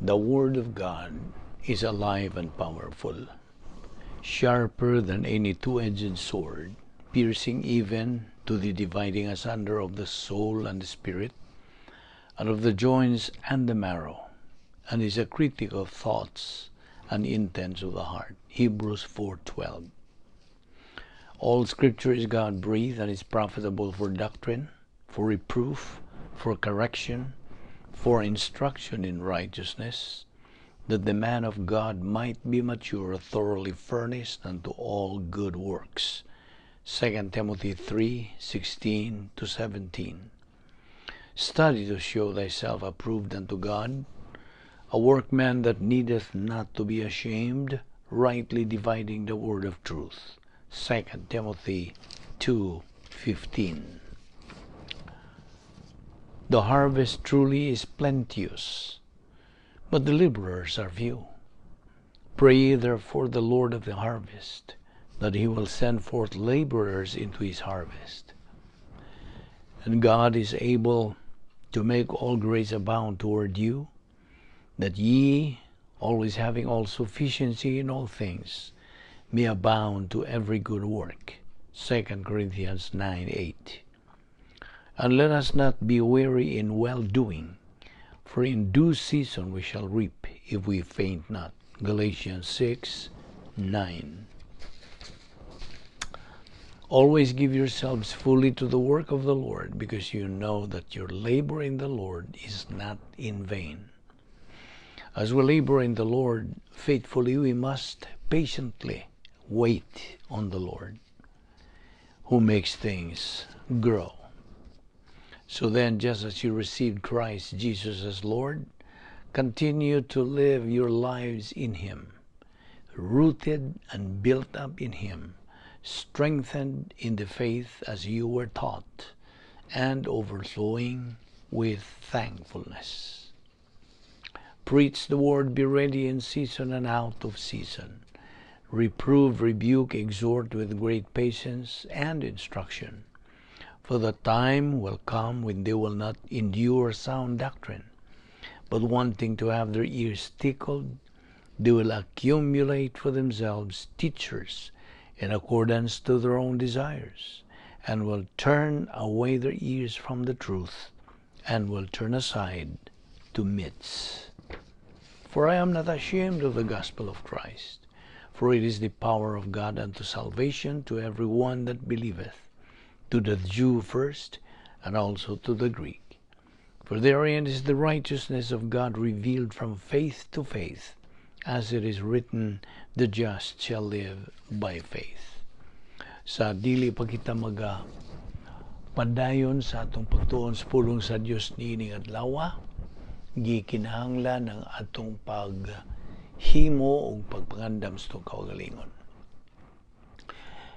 The Word of God is alive and powerful, sharper than any two-edged sword, piercing even to the dividing asunder of the soul and the spirit, and of the joints and the marrow, and is a critic of thoughts and intents of the heart. Hebrews 4:12. All Scripture is God-breathed and is profitable for doctrine, for reproof, for correction, for instruction in righteousness, that the man of God might be mature, thoroughly furnished unto all good works. 2 Timothy 3:16 to 17. Study to show thyself approved unto God, a workman that needeth not to be ashamed, rightly dividing the word of truth. 2 Timothy 2:15. The harvest truly is plenteous, but the laborers are few. Pray ye therefore the Lord of the harvest, that he will send forth laborers into his harvest. And God is able to make all grace abound toward you, that ye, always having all sufficiency in all things, may abound to every good work. 2 Corinthians 9:8. And let us not be weary in well-doing, for in due season we shall reap if we faint not. Galatians 6:9. Always give yourselves fully to the work of the Lord, because you know that your labor in the Lord is not in vain. As we labor in the Lord faithfully, we must patiently wait on the Lord, who makes things grow. So then, just as you received Christ Jesus as Lord, continue to live your lives in Him, rooted and built up in Him, strengthened in the faith as you were taught, and overflowing with thankfulness. Preach the word, be ready in season and out of season. Reprove, rebuke, exhort with great patience and instruction. For the time will come when they will not endure sound doctrine, but wanting to have their ears tickled, they will accumulate for themselves teachers in accordance to their own desires, and will turn away their ears from the truth, and will turn aside to myths. For I am not ashamed of the gospel of Christ, for it is the power of God unto salvation to every one that believeth, to the Jew first, and also to the Greek. For therein is the righteousness of God revealed from faith to faith, as it is written, the just shall live by faith. Sa dili pa kita maga padayon sa atong pagtuon sa pulong sa Dios niining adlaw, gikinahanglan ang atong paghimo ug pagpangandam sa atong kaugalingon.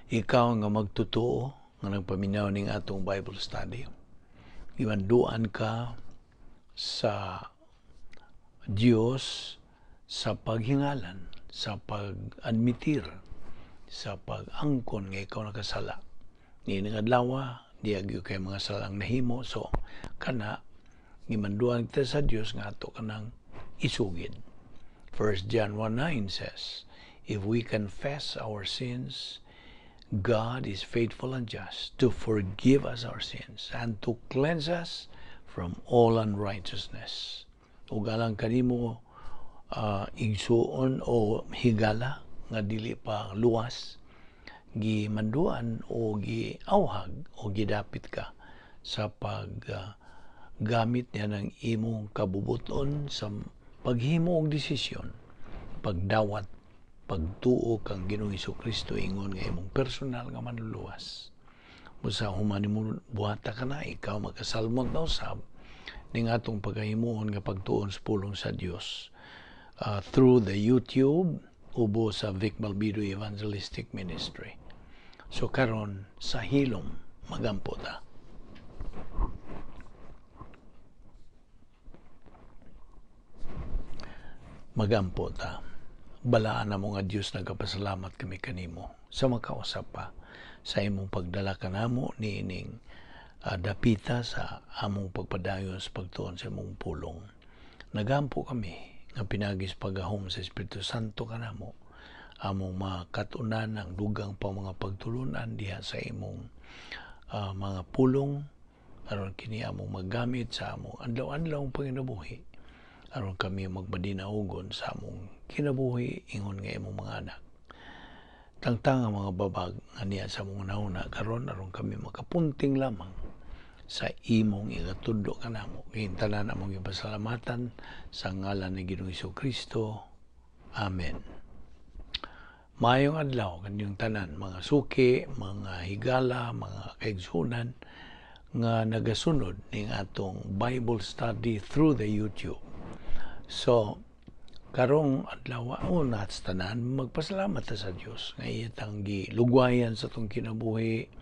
Ikaw nga magtotoo nga nagpaminaw ning atong Bible study, gimanduan ka sa Dios sa paghingalan, sa pag-admitir, sa pag-angkon nga ikaw nakasala. Niining adlaw, di agyo kay mga salang nahimo, so kana gimanduan kita sa Dios nga ato kanang isugid. 1 John 1:9 says, if we confess our sins, God is faithful and just to forgive us our sins and to cleanse us from all unrighteousness. Ug alang kanimo igsuon o higala nga dili pa luwas, gimanduan o giawhag o gidapit ka sa pag gamit niya ng imong kabubuton sa paghimo og desisyon, pagdawat, pagtuo kang Ginoong Hesukristo ingon nga imong personal nga manluluwas. Busa human nimo buhata ka na, ikaw makasalmot na usab ning atong pagkahimuon nga pagtuon sa pulong sa Dios through the YouTube ubo sa Vic Balbido Evangelistic Ministry. So karon sa hilom magampo ta. Magampo ta. Balaan na mo nga Dios, nagapasalamat kami kanimo sa makausap pa sa imong pagdala kanamo niining dapita sa among pagpadayon sa pagtuon sa imong pulong. Nagampo kami Nga pinaagi sa paggahom sa Espiritu Santo kanamo, among makatunan ang dugang pa mga pagtulunan diha sa imong mga pulong, aron kini among magamit sa among adlaw-adlaw panginabuhi, aron kami magmadinaugon sa among kinabuhi ingon nga imong mga anak. Tangtang ang mga babag nga niya sa among hunahuna karon, aron kami makapunting lamang sa imong igatudlo kanamo. Tanan among ipasalamatan sa ngalan ni Ginoong Kristo. Amen. Maayong adlaw kaninyong tanan, mga suki, mga higala, mga kaigsunan nga nagasunod ning atong Bible study through the YouTube. So, karong adlaw, una sa tanan, magpasalamat ta sa Dios nga iya tang gilugwayan sa atong kinabuhi,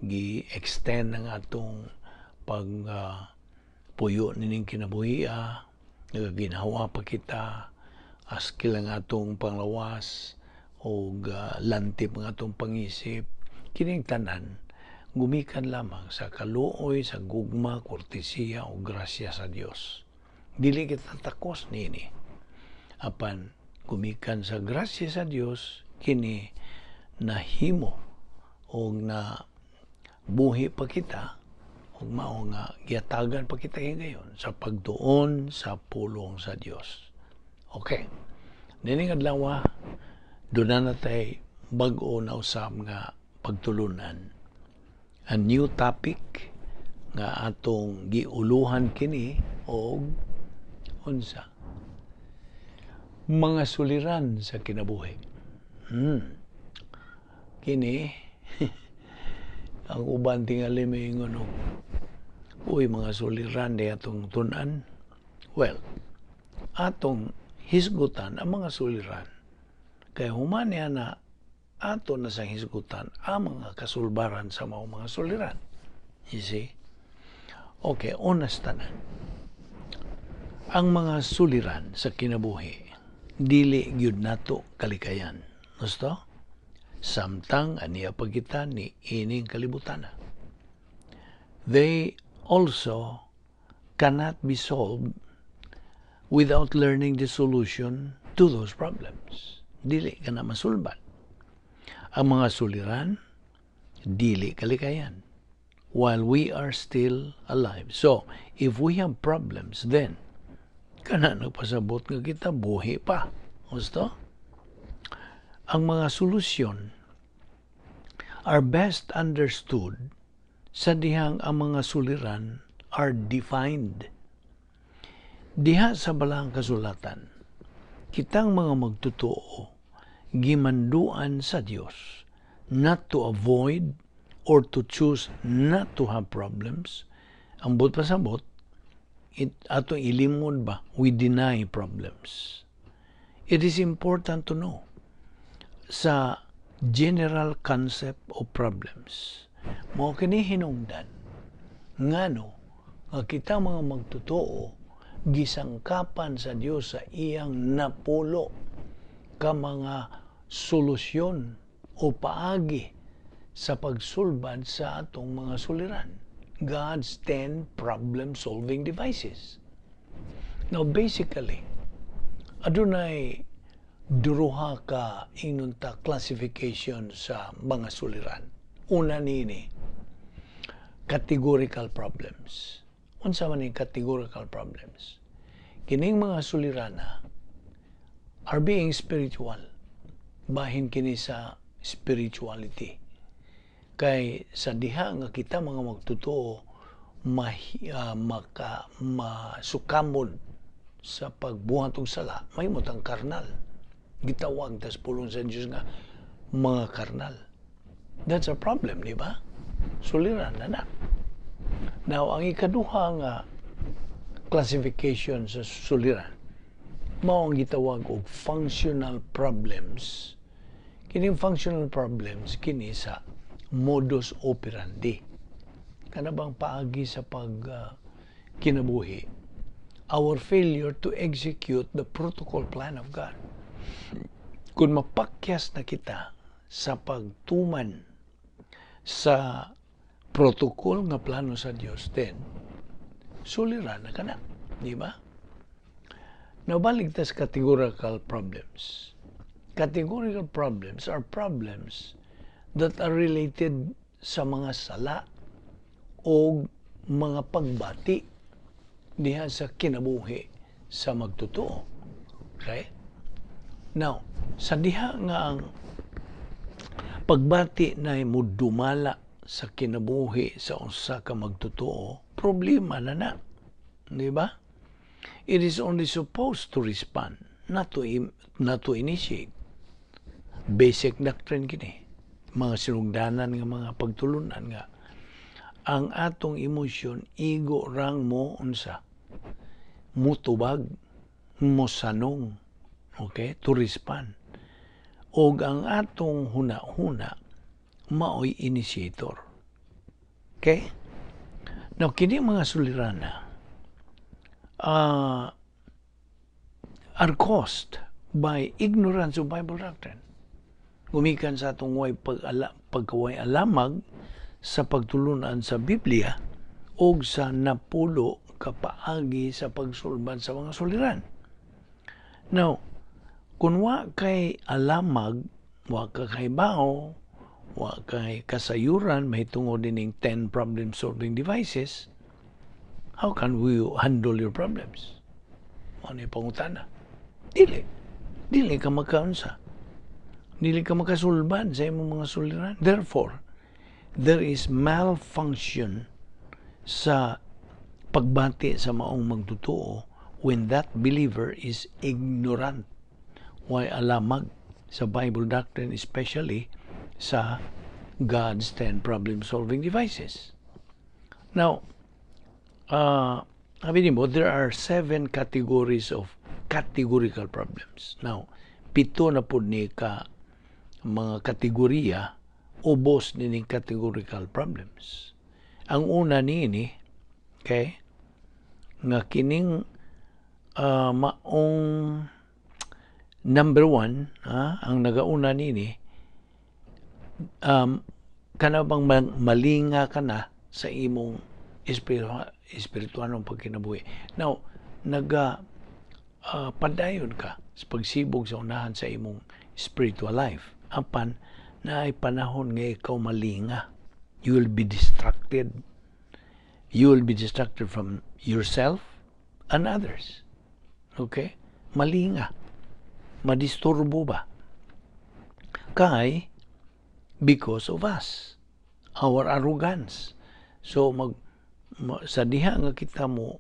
gi-extend ang atong pag puyo nining kinabuhi, nagaginhawa pa kita, askil ang atong panglawas o lantip ang atong pangisip. Kining tanan gumikan lamang sa kaluoy, sa gugma, kortesiya o grasya sa Dios. Dili kita takos niini, apan gumikan sa grasya sa Dios kini nahimo og na buhi pa kita ug mao nga gihatagan pa kita higayon sa pagtuon sa pulong sa Dios. Okay. Nining adlaw, duna na tay bag-o na usab nga pagtulunan. A new topic nga atong giuluhan kini og unsa? Mga suliran sa kinabuhi. Kini ang uban tingali moingon og, "Uy, mga suliran di atong tun-an." Well, atong hisgutan ang mga suliran kay human niya na ato na sang hisgutan ang mga kasulbaran sa mga suliran. You see? Okay, honest tanan. Ang mga suliran sa kinabuhi, dili gyud nato kalikayan. Gusto? Samtang aniya pa kita ni ining kalibutana. They also cannot be solved without learning the solution to those problems. Dili ka na masulbad. Ang mga suliran, dili kalikayan while we are still alive. So, if we have problems, then, kana nagpasabot nga kita buhi pa. Gusto? Ang mga solusyon are best understood sa dihang ang mga suliran are defined. Diha sa Balaang Kasulatan, kitang mga magtotoo gimanduan sa Dios not to avoid or to choose not to have problems. Ang buot pasabot, ato ilimod ba, we deny problems. It is important to know sa general concept of problems. Mao kini hinungdan ngano nga kita mga magtotoo gisangkapan sa Dios sa iyang 10 ka mga solusyon o paagi sa pagsulbad sa atong mga suliran. God's 10 problem-solving devices. Now, basically, adunay duha ka, ingnon ta, classification sa mga suliran. Una nini, categorical problems. Unsa man ning categorical problems? Kining mga sulirana are being spiritual. Bahin kini sa spirituality. Kay sa diha nga kita mga magtotoo maka masukamod sa pagbuhat og sala, mahimo tang karnal. Gitawag tas pulong sa Dios nga mga karnal. That's a problem, di ba? Suliran na na. Now, ang ikaduha nga classification sa suliran, mao ang gitawag og functional problems. Kining functional problems, kini sa modus operandi. Kana bang paagi sa pag kinabuhi, our failure to execute the protocol plan of God. Kung mapakyas na kita sa pagtuman sa protocol nga plano sa Dios, then suliran na kana, di ba? Now, balik ta sa categorical problems. Categorical problems are problems that are related sa mga sala o mga pagbati diha sa kinabuhi sa magtotoo. Okay? Now, sa diha nga ang pagbati na mudumala sa kinabuhi sa usa ka magtotoo, problema na na. Di ba? It is only supposed to respond, not to initiate. Basic doctrine kini. Mga sinugdanan nga mga pagtulunan nga ang atong emosyon igo rang mo unsa, mutubag, mosanong, okay, to respond, og ang atong huna-huna maoy initiator. Okay? Now, kini mga sulirana are caused by ignorance of Bible doctrine. Gumikan sa atong way pagkaway alamag sa pagtulunan sa Biblia o sa 10 ka paagi sa pagsulbad sa mga suliran. Now, kung wa kay alamag, wa ka kay bao, wa kay kasayuran mahitungod dining 10 problem solving devices, how can we handle your problems? Ano yung pangutana? Dili. Dili ka makaunsa. Dili ka makasulbad sa imong mga suliran. Therefore, there is malfunction sa pagbati sa maong magtotoo when that believer is ignorant, way alamag sa Bible doctrine, especially sa God's 10 problem-solving devices. Now, sabi mo, there are seven categories of categorical problems. Now, 7 na pud ni ka mga kategorya ubos nining categorical problems. Ang una niini, okay, nga kining maong number one, ang nagauna nini, kana bang malinga ka na sa imong espirituanong pagkinabuhi. Now, naga padayon ka sa pagsibog sa unahan sa imong spiritual life. Apan, naay panahon nga ikaw malinga. You will be distracted. You will be distracted from yourself and others. Okay? Malinga. Madisturbo ba? Kay, because of us. Our arrogance. So, sa diha nga kita mo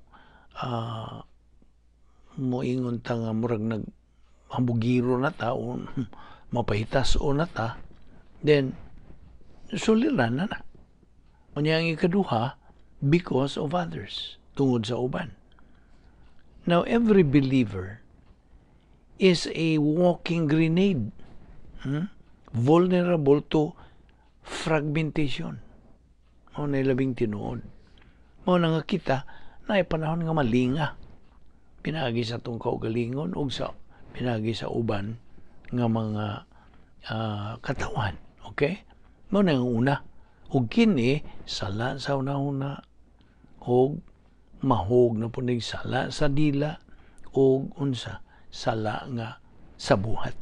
moingon ta nga murag nag hambugiro na ta o mapahitas o na ta, then suliran na na. Unya, ang ikaduha, because of others, tungod sa uban. Now, every believer is a walking grenade, Vulnerable to fragmentation. Mao na labing tinuod. Mao na nga kita na panahon nga malinga. Pinagi sa atong kaugalingon ug sa pinagi sa uban nga mga katawan. Okay? Mao na ang una. Ug kini sala sa una-una og mahog na pud sala sa dila og unsa, sala nga sa buhat.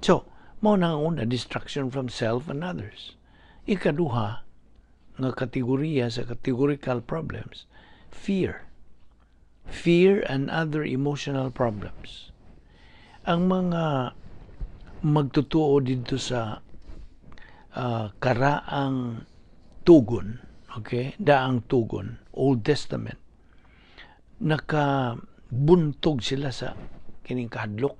So, mao na ang una, distraction from self and others. Ikaduha nga kategorya sa categorical problems, fear. Fear and other emotional problems. Ang mga magtotoo dito sa karaang tugon, okay, daang tugon, Old Testament, nakabuntog sila sa kining kahadlok.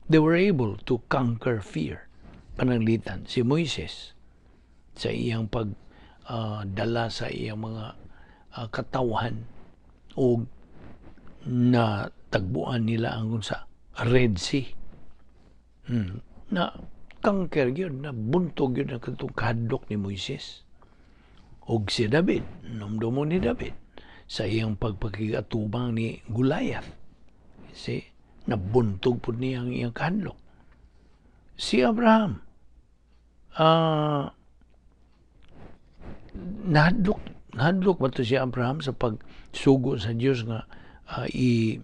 They were able to conquer fear. Pananglitan, si Moises, sa iyang pag dala sa iyang mga katawhan o na tagbuan nila ang sa Red Sea. Na conquer gyud, na buntog gyud ang katong kahadlok ni Moises. Og si David, numdumo ni David sa iyang pagpakigatubang ni Goliath. See, nabuntog pud niya ang iyang kahadlok. Si Abraham, nahadlok ba to si Abraham sa pagsugo sa Dios nga i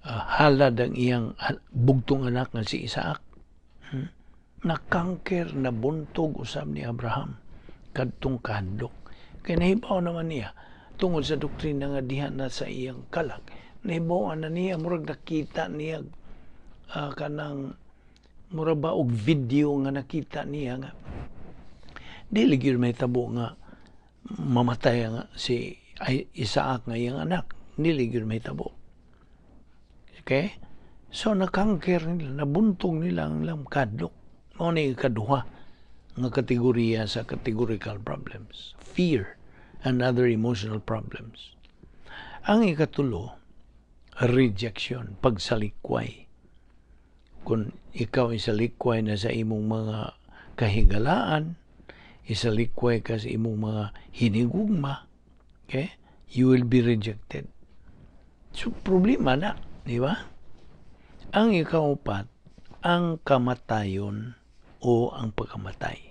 halad ang iyang bugtong anak nga si Isaac. Na-conquer, nabuntog usab ni Abraham kadtong kahadlok. Kay nahibaw naman niya tungod sa doktrina nga diha na sa iyang kalag. Nahibaw na niya, murag nakita niya, kanang mura ba og video nga nakita niya nga dili gyud mahitabo nga mamatay nga si Isaac nga iyang anak. Dili gyud mahitabo. Okay? So na-conquer nila, nabuntog nila ang ilang kahadlok. Mao ni ikaduha nga kategorya sa categorical problems. Fear and other emotional problems. Ang ikatulo, rejection, pagsalikway. Kung ikaw isalikway na sa imong mga kahigalaan, isalikway ka sa imong mga hinigugma, okay? You will be rejected. So, problema na, di ba? Ang ikaupat, ang kamatayon o ang pagkamatay.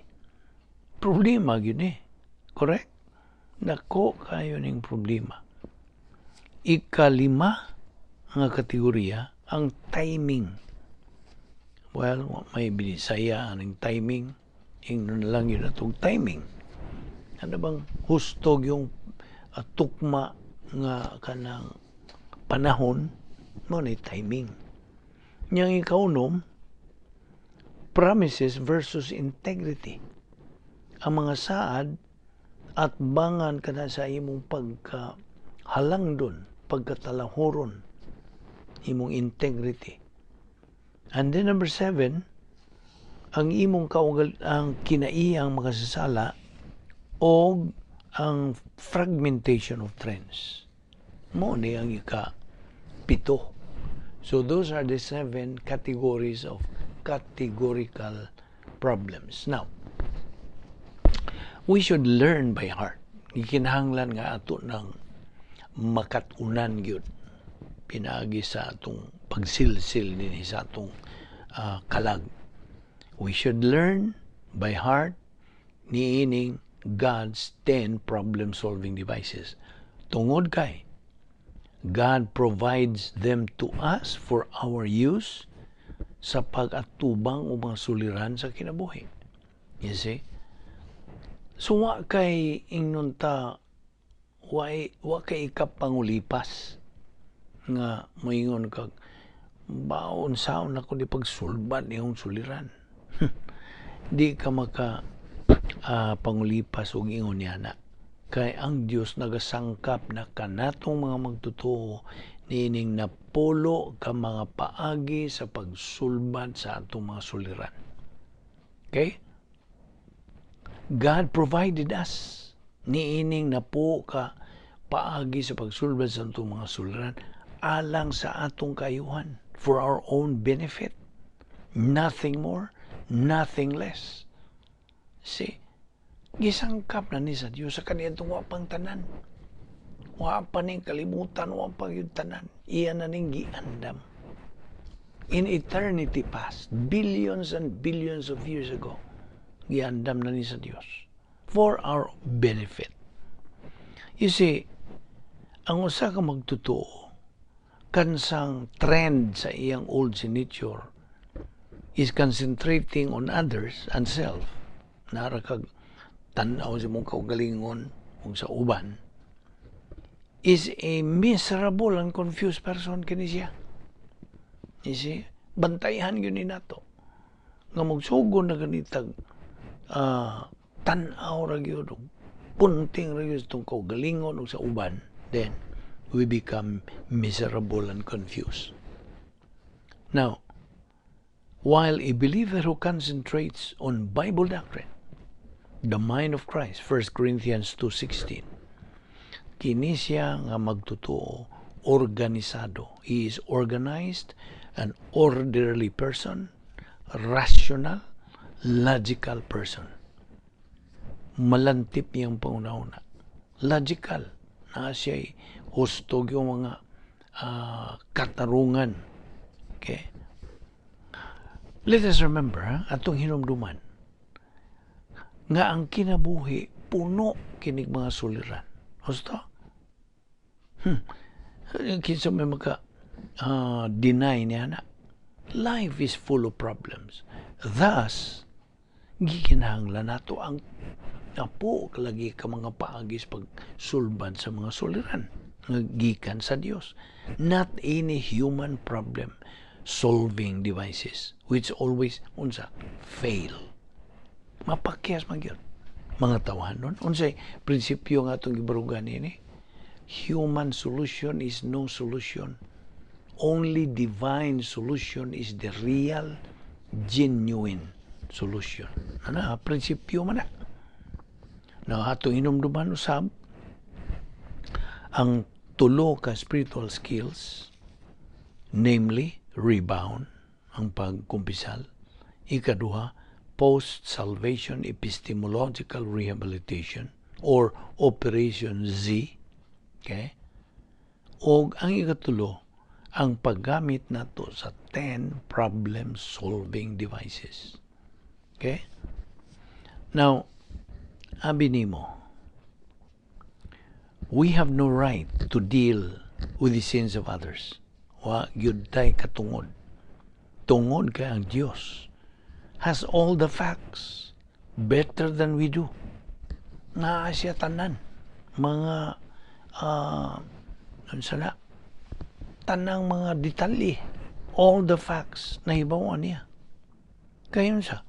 Problema yun eh. Correct? Nako kayo ning problema. Ikalima nga kategorya, ang timing. Well, may binisaya ang timing. Ingnon na lang yun atong timing. Ano bang husto yung tukma nga kanang panahon mo ni timing. Niyang ikaunom, promises versus integrity. Ang mga saad at bangan ka na sa imong pagka halangdon, pagkatalahoron, imong integrity. And then number 7, ang imong kaugal ang kinaiyang makasasala o ang fragmentation of trends. Mo ni ang ika pito. So those are the seven categories of categorical problems. Now, we should learn by heart. Gikinahanglan nga ato ng makatunan gyud pinaagi sa atong pagsilsil dinhi sa atong kalag. We should learn by heart niining God's 10 problem-solving devices. Tungod kay God provides them to us for our use sa pag-atubang o mga suliran sa kinabuhi. You see? So, wa kay ingnon ta, wa kay ikapangulipas nga moingon kag baon saon ako di pagsulbad niyong suliran. Di ka maka pangulipas og ingon niya na. Kay ang Dios nagasangkap na kanatong mga magtotoo niining napulo ka mga paagi sa pagsulbad sa atong mga suliran. Okay? God provided us niining napulo ka paagi sa pagsulbad sa atong mga suliran alang sa atong kayuhan, for our own benefit. Nothing more, nothing less. See? Gisangkap na ni sa Dios sa kaniyang wa pang tanan. Wa pa ning kalibutan, wa pa yung tanan. Iya na ning giandam. In eternity past, billions and billions of years ago, giandam na ni sa Dios for our benefit. You see, ang usa ka magtotoo kansang trend sa iyang old nature is concentrating on others and self. Nara kag tan-aw sa imong kaugalingon ug sa uban, is a miserable and confused person kini siya. You see? Bantayan yun ni nato. Nga magsugod na ganitag tan-aw ra gyud ug punting ra gyud itong kaugalingon ug sa uban, then we become miserable and confused. Now, while a believer who concentrates on Bible doctrine, the mind of Christ, 1 Corinthians 2:16, kini siya nga magtotoo, organisado. He is organized, an orderly person, rational, logical person. Malantip niyang panghunahuna. Logical. Na siya husto yung mga katarungan. Okay? Let us remember, ha, atong hinumduman, nga ang kinabuhi puno kinig mga suliran. Husto? Kinsa may maka Deny niya na. Life is full of problems. Thus, gikinahanglan nato ang napo lagi ka mga paagis pagsulbad sa mga suliran nga gikan sa Dios. Not any human problem solving devices which always, unsa, fail. Mapakyas man gyud mga tawanon. Unsay prinsipyo nga atong gibarugan ini? Human solution is no solution. Only divine solution is the real, genuine solution. Ana, prinsipyo man na. Na atong hinumduman usab ang tulo ka spiritual skills, namely rebound, ang pagkumpisal, ikaduha, post-salvation epistemological rehabilitation or Operation Z, okay? Og ang ikatulo, ang paggamit nato sa 10 problem solving devices. Okay? Now, abi nimo, we have no right to deal with the sins of others. Wa gyud tay katungod. Tungod kay ang Dios has all the facts better than we do. Naa siya tanan mga unsa na, tanang mga detalye, all the facts nahibaw niya. Kayon sa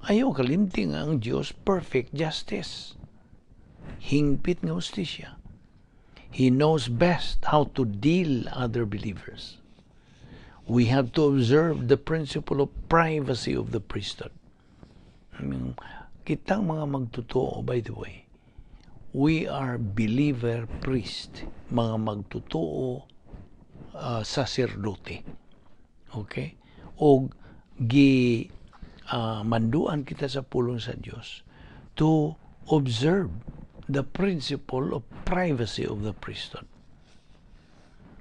ayaw kalimti nga ang Dios perfect justice, hingpit nga hustisya. He knows best how to deal other believers. We have to observe the principle of privacy of the priesthood. I mean, kitang mga magtotoo, by the way, we are believer priest, mga magtotoo saserdote. Okay? O gi manduan kita sa pulong sa Dios to observe the principle of privacy of the priesthood.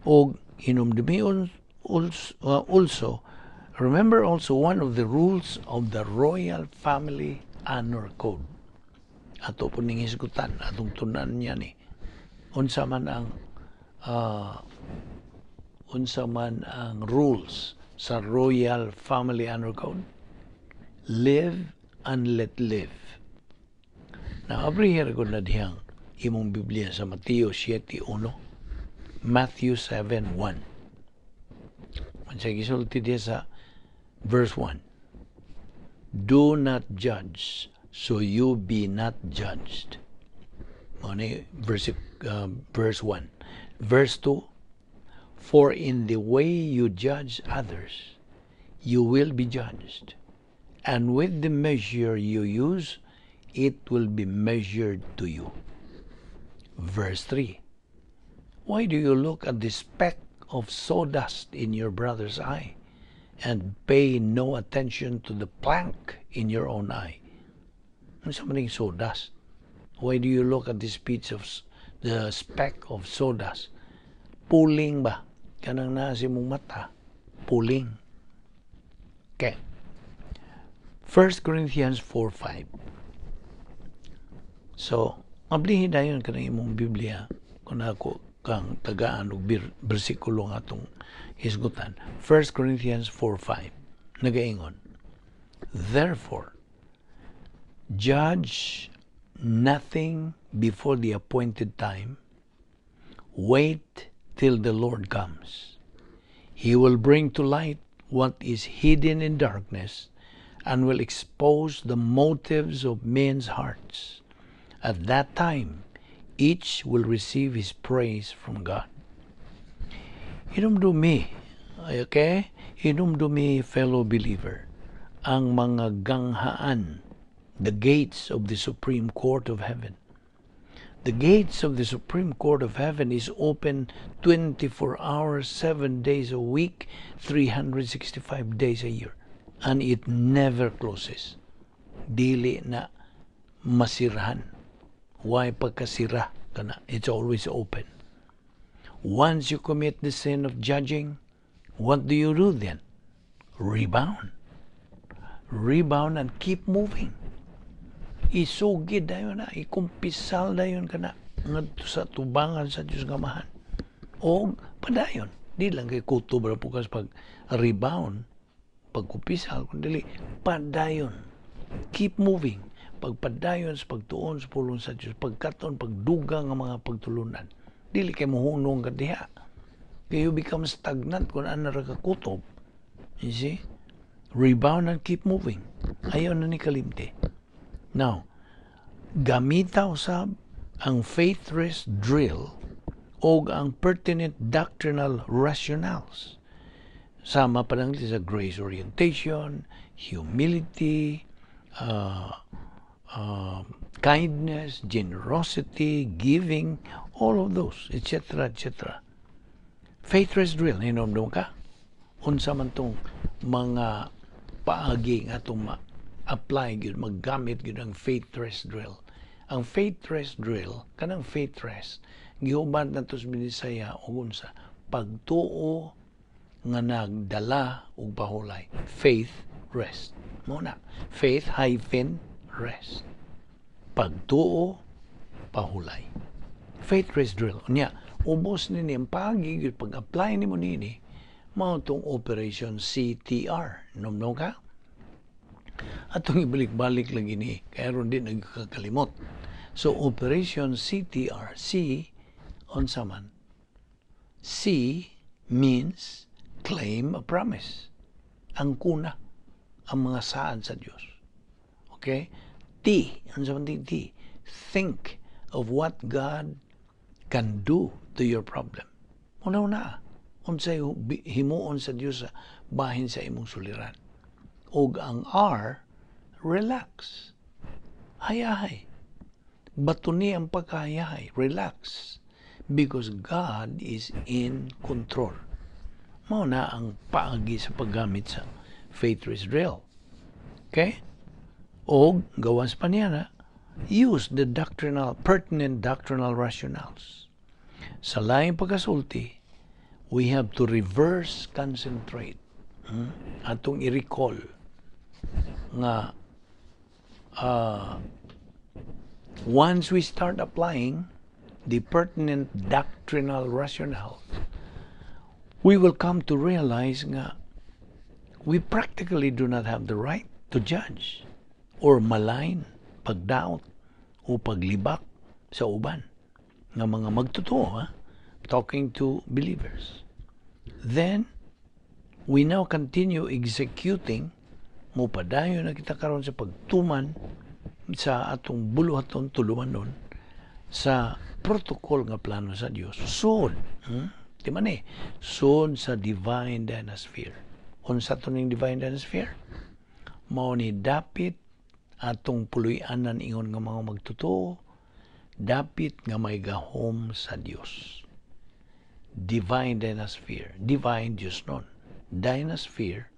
O hinumdumi also, remember also one of the rules of the Royal Family Honor Code. Ato po ning hisgutan, atong tunan niya ni. Unsa man ang rules sa Royal Family Honor Code? Live and let live. Now, abrihin ko na dihang imong Biblia sa Mateo 7.1, Matthew 7.1. Unsa gisulti diya sa verse 1? "Do not judge, so you be not judged." Mao ni verse 1. Verse 2, "For in the way you judge others, you will be judged. And with the measure you use, it will be measured to you." Verse 3, "Why do you look at the speck of sawdust in your brother's eye and pay no attention to the plank in your own eye?" Ano sa maning sawdust? Why do you look at this piece of the speck of sawdust? Puling ba? Kanang naa sa imong mata. Puling. Okay. 1 Corinthians 4.5. So, ablihin dayon kanang imong Biblia kung ako kang tagaan og bersikulo nga atong hisgutan. 1 Corinthians 4.5 nagaingon, "Therefore, judge nothing before the appointed time. Wait till the Lord comes. He will bring to light what is hidden in darkness and will expose the motives of men's hearts. At that time, each will receive his praise from God." Hinumdumi, okay? Hinumdumi, fellow believer, ang mga ganghaan, the gates of the Supreme Court of Heaven. The gates of the Supreme Court of Heaven is open 24 hours, 7 days a week, 365 days a year. And it never closes. Dili na masirahan. Why pagkasira kana? It's always open. Once you commit the sin of judging, what do you do then? Rebound. Rebound and keep moving. Isugid dayon na, ikumpisal dayon kana ngadto sa tubangan sa Dios nga Amahan. O padayon. Di lang kay kutob ra pukas pag rebound, pagkupisal, kundi padayon. Keep moving. Pagpadayon sa pagtuon sa pulong sa Dios, pagkaton, pagdugang ang mga pagtulunan. Dili kay mohunong ka diha. Kay you become stagnant kung ana ra ka kutob. You see? Rebound and keep moving. Ayaw na ni kalimti. Now, gamita usab ang faith rest drill o ang pertinent doctrinal rationales. Sama pa lang sa grace orientation, humility, kindness, generosity, giving, all of those, etc., etc. Faith rest drill, hinomdom ka? Unsa man tong mga paagi nga atong ma-apply gyud, maggamit gyud ang faith rest drill? Ang faith rest drill, kanang faith rest, gihuban nato sa Binisaya og unsa? Pagtuo nga nagdala og pahulay. Faith rest. Mao na. Faith-rest. Pagtuo, pahulay. Faith rest drill. Unya, ubos nini ang paagi gyud pag-apply nimo nini mao tong Operation CTR. Nomnom ka? Atong ibalik-balik lagi ni kaya ron di nagkakalimot. So Operation CTR, C unsa man? C means claim a promise. Ang kuna ang mga saad sa Dios. Okay? T, unsa man T? Think of what God can do to your problem. Una-una, unsay himuon sa Dios sa bahin sa imong suliran. Og ang R, relax. Hayahay. Batuni ang pagkahayahay. Relax. Because God is in control. Mao na ang paagi sa paggamit sa faith rest drill. Okay? Og gawas pa niya na, use the doctrinal, pertinent doctrinal rationales. Sa laing pagkasulti, we have to reverse concentrate. Atong i-recall nga once we start applying the pertinent doctrinal rationale, we will come to realize nga we practically do not have the right to judge or malign, pagdaot o paglibak sa uban nga mga magtotoo, ha? Talking to believers. Then, we now continue executing, mopadayon na kita karon sa pagtuman sa atong buluhaton tulumanon sa protocol nga plano sa Dios. Sud, Di man eh, sud sa divine dynasphere. Unsa to ning divine dynasphere? Mao ni dapit atong puloy-anan ingon nga mga magtotoo, dapit nga may gahom sa Dios. Divine dynasphere, divine Dios nun. Dynasphere,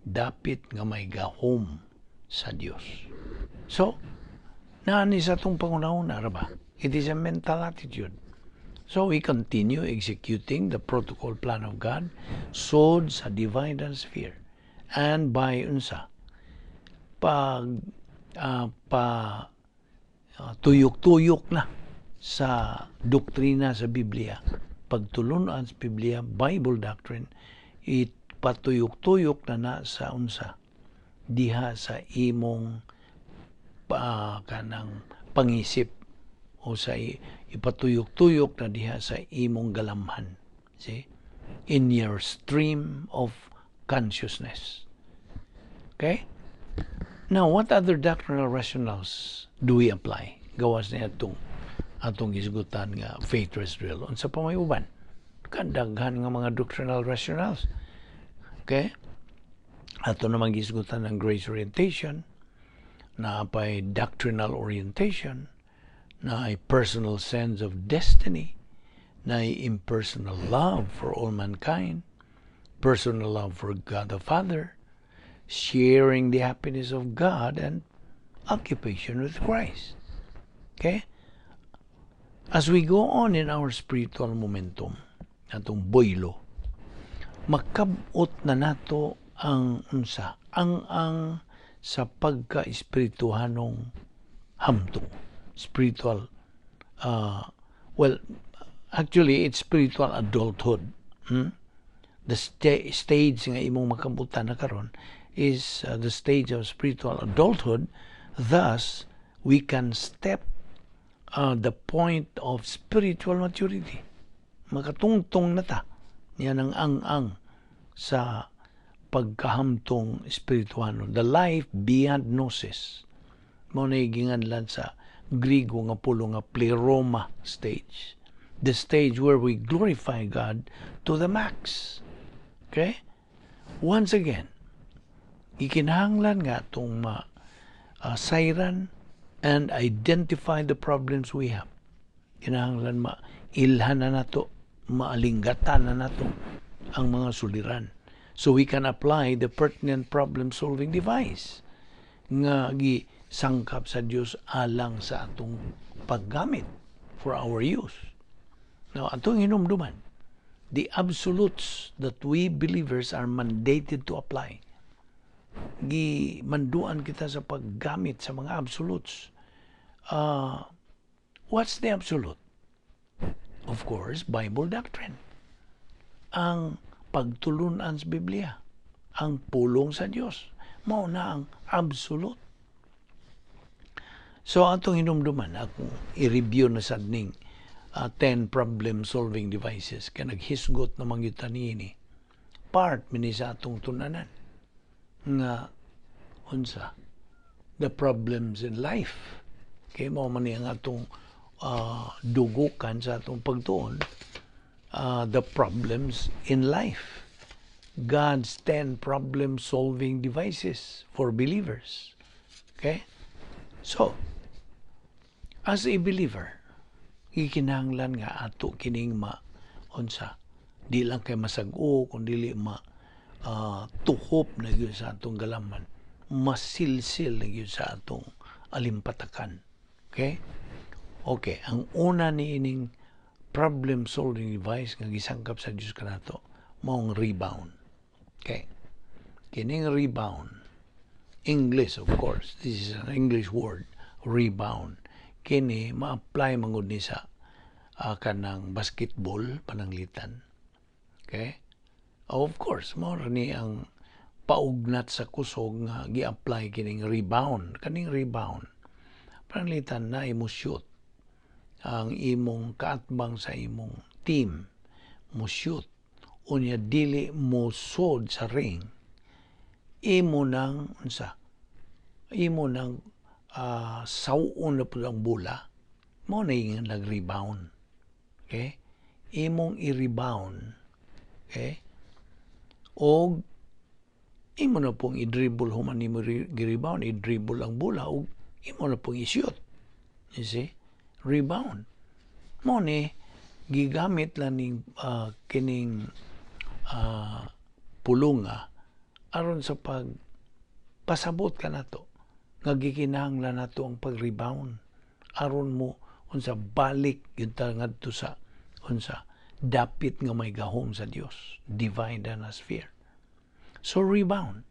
dapit nga may gahom sa Dios. So, naani sa atong pangunahuna ra ba? It is a mental attitude. So we continue executing the protocol plan of God sod sa divine sphere and by unsa pag pa tuyok-tuyok na sa doktrina sa Biblia, pagtulunan sa Biblia, Bible doctrine, ipatuyok-tuyok na na sa unsa diha sa imong pa kanang pangisip o sa ipatuyok-tuyok na diha sa imong galamhan. See? In your stream of consciousness. Okay? Now, what other doctrinal rationales do we apply? Gawas niya atong gisgutan nga faith rest drill. Unsa pa may uban? Kadaghan nga mga doctrinal rationales. Okay? Ato naman gisgutan ng grace orientation, naa pay doctrinal orientation, naay personal sense of destiny, naay impersonal love for all mankind, personal love for God the Father, sharing the happiness of God, and occupation with Christ. Okay? As we go on in our spiritual momentum, atong boylo, makabot na nato ang unsa, ang sa pagka-espirituhanong hamtong, spiritual, well, actually, it's spiritual adulthood. The stage nga imong makambutan na karon is the stage of spiritual adulthood. Thus, we can step the point of spiritual maturity. Makatungtong na ta niya ng ang-ang sa pagkahamtong espirituano. The life beyond gnosis. Mao na ginganlan sa Grigo nga pulong nga pleroma stage. The stage where we glorify God to the max. Okay? Once again, ikinahanglan nga atong ma sayran and identify the problems we have. Kinahanglan ma ilhan na nato, maalinggatan na nato ang mga suliran so we can apply the pertinent problem-solving device nga gisangkap sa Dios alang sa atong paggamit, for our use. Now, atong hinumduman, the absolutes that we believers are mandated to apply. Gimanduan kita sa paggamit sa mga absolutes. What's the absolute? Of course, Bible doctrine. Ang pagtulunan sa Biblia, ang pulong sa Dios, mao na ang absolute. So atong hinumduman, akong i-review na sad ning 10 problem-solving devices kay naghisgot na man gyud niini. Part mini sa atong tun-anan nga unsa the problems in life. Kay mao man ni ang atong dugukan sa atong pagtuon, the problems in life. God's 10 problem-solving devices for believers. Okay? So, as a believer, gikinahanglan nga ato kining ma unsa, di lang kay masag-o kun dili ma tuhop na gyud sa atong galaman, masilsil na gyud sa atong alimpatakan. Okay, ang una ni ining problem solving device nga gisangkap sa Dios kanato maong rebound. Okay, kining rebound, English, of course, this is an English word, rebound. Kini ma-apply mangud ni sa kanang basketball pananglitan. Okay, of course, mao ni ang paugnat sa kusog nga gi-apply kining rebound. Kaning rebound, pananglitan na imo shoot ang imong kaatbang sa imong team, mo shoot unya dili mo sod sa ring, imo nang unsa, imo nang sawon na pud ang bola. Mo na yung nag-rebound. Okay, imong i-rebound, okay, og imo na pong i-dribble. Human nimo gi-rebound, i-dribble ang bola og imo na pong i-shoot. You see? Rebound. Mo ni gigamit lang ning kining pulunga aron sa pag pasabot kanato nga gikinahanglan nato ang pag-rebound aron mo unsa, balik gyud ta ngadto sa unsa, dapit nga may gahom sa Dios, divine sphere. So rebound.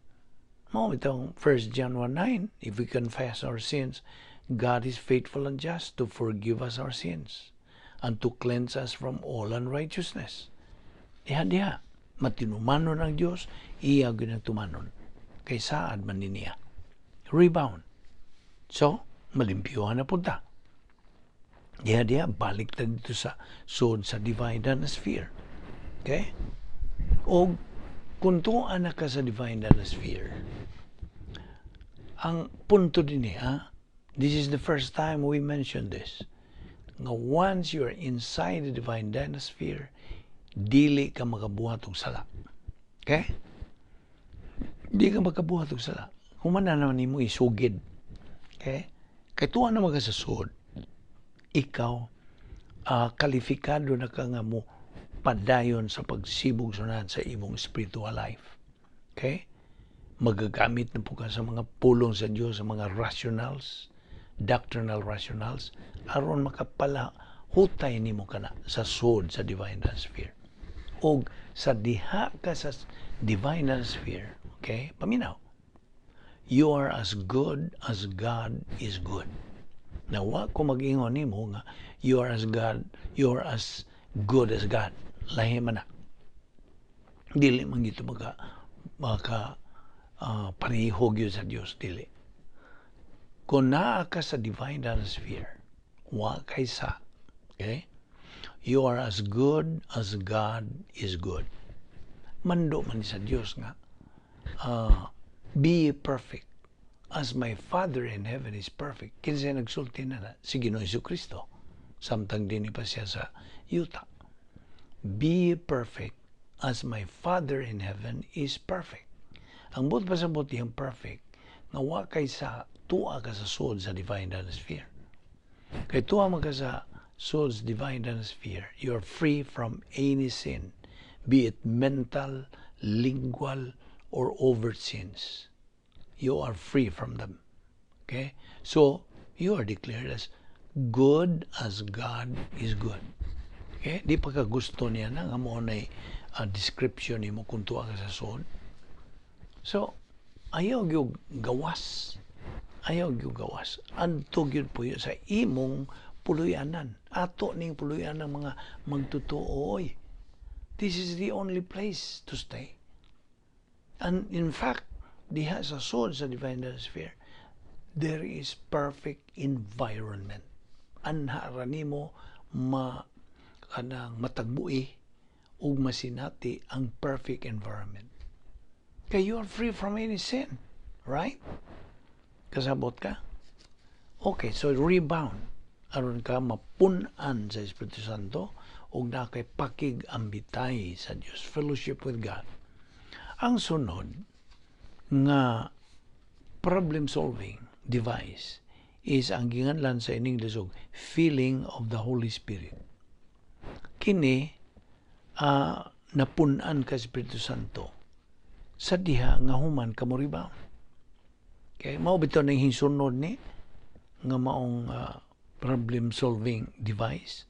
Mao itong 1 John 1:9, "If we confess our sins, God is faithful and just to forgive us our sins and to cleanse us from all unrighteousness." Diha diha, matinumanon ang Dios, iya gyud ang tumanon. Kay saad man ni niya. Rebound. So, malimpyuhan na punta. Diha diha, balik ta dito sa sud sa divine sphere. Okay? O kung tuan na ka sa divine sphere, ang punto din ha, this is the first time we mentioned this, nga once you're inside the divine sphere, dili ka makabuhat og sala. Okay? Di ka makabuhat og sala. Human na naman nimo isugid. Okay? Kay tuwa na ka sa sud, ikaw kalifikado na ka nga mo padayon sa pagsibog sunan sa imong spiritual life. Okay? Magagamit na po ka sa mga pulong sa Diyos, sa mga rationals, doctrinal rationals, aron makapala hutay nimo kana sa sud sa divine sphere. Og sa diha ka sa divine sphere, okay? Paminaw. You are as good as God is good. Now, wa ko mag-ingon nimo nga you are as good as God. Lahi man na. Dili man gyud maka pareho gyud sa Dios, dili. Kung naa ka sa divine sphere, wa kay sa, okay? You are as good as God is good. Mando man sa Dios nga, "Be perfect as my Father in heaven is perfect." Kinsa nagsulti na na? Si Ginoong Kristo. Samtang dinhi pa siya sa yuta. "Be perfect as my Father in heaven is perfect." Ang buot pasabot iyang perfect, nga wa kay sa tuwa ka sa sulod sa divine sphere. Kay tuwa man ka sa sulod sa divine sphere, you are free from any sin, be it mental, lingual, or overt sins. You are free from them. Okay? So, you are declared as good as God is good. Okay? Di pa ka gusto niya na nga mao na description nimo kung tuwa ka sa sulod. So, ayaw gyud gawas. Ayaw gyud gawas. Adto gyud po sa imong puluyanan. Ato ning puluyanan ng mga magtotoo. Oy. This is the only place to stay. And in fact, diha sa sulod sa divine sphere, there is perfect environment. Anha ra nimo ma kanang matagbui ug masinati ang perfect environment. Kay you are free from any sin, right? Kasabot ka? Okay, so rebound. Aron ka mapun-an sa Espiritu Santo ug naa kay pakig-ambitay sa Dios, fellowship with God. Ang sunod nga problem solving device is ang ginganlan sa in English og filling of the Holy Spirit. Kini napun-an ka Espiritu Santo sa diha nga human ka mo rebound. Okay, mao bitaw ning hisunod ni nga maong problem solving device.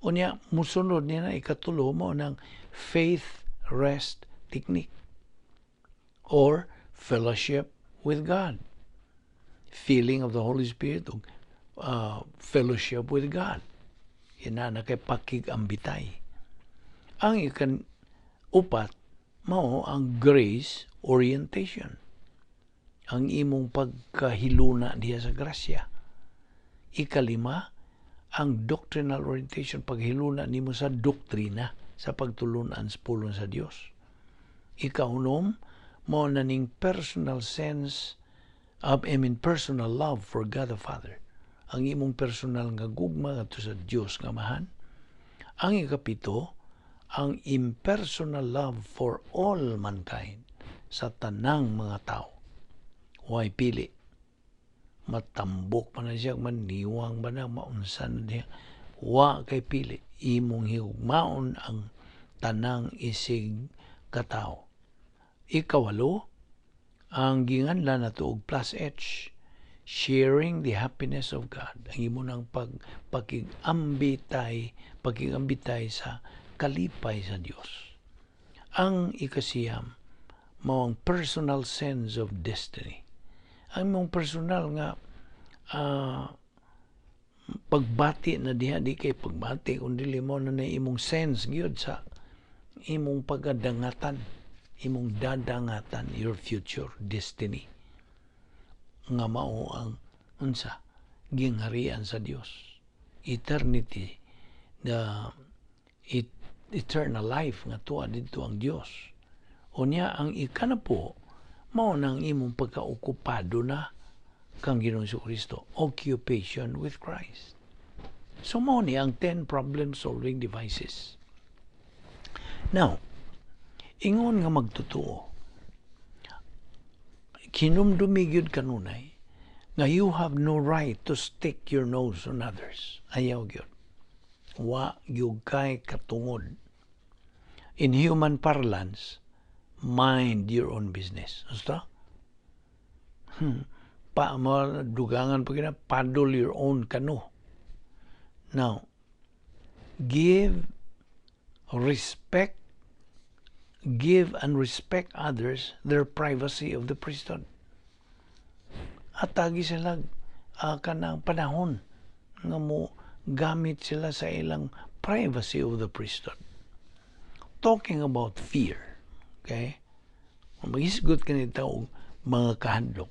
Unya musunod niya na ikatulo, mao nang faith rest technique or fellowship with God. Filling of the Holy Spirit ug fellowship with God. Ina na kay pakig-ambitay. Ang ikan upat mao ang grace orientation. Ang imong pagkahiluna diha sa grasya. Ikalima, ang doctrinal orientation, paghiluna nimo sa doktrina sa pagtulunan sa pulong sa Dios. Ikaunom, mao na ning personal sense of, I mean, personal love for God the Father. Ang imong personal nga gugma ngadto sa Dios nga Amahan. Ang ikapito, ang impersonal love for all mankind, sa tanang mga tao. Way pili. Matambok pa na siya, maniwang ba na, maunsan na niya. Wa kay pili. Imong higugmaon ang tanang isig katao. Ikawalo, ang ginganlan nato og plus H, sharing the happiness of God. Ang imo nang pagkigambitay sa kalipay sa Dios. Ang ikasiyam, mao ang personal sense of destiny. Ang imong personal nga pagbati na diha, di kay pagbati kung dili mo na na imong sense gyud sa imong pagdangatan, imong dadangatan, your future destiny nga mao ang unsa? Gingharian sa Dios, eternity, the eternal life nga tuwa didto ang Dios. Unya ang ikanapo, mao nang imong pagkaokupado na kang Ginoong Kristo, occupation with Christ. So mao ni ang 10 problem solving devices. Now, ingon nga magtotoo, kinumdumi gyud kanunay nga you have no right to stick your nose on others. Ayaw gyud. Wa gyud kay katungod. In human parlance, mind your own business. Basta? Pa mo dugangan pa kina, paddle your own canoe. Now, give respect, give and respect others their privacy of the priesthood. Atagi sila kanang panahon nga mo gamit sila sa ilang privacy of the priesthood. Talking about fear, Okay? Kung maghisgot kani og mga kahadlok,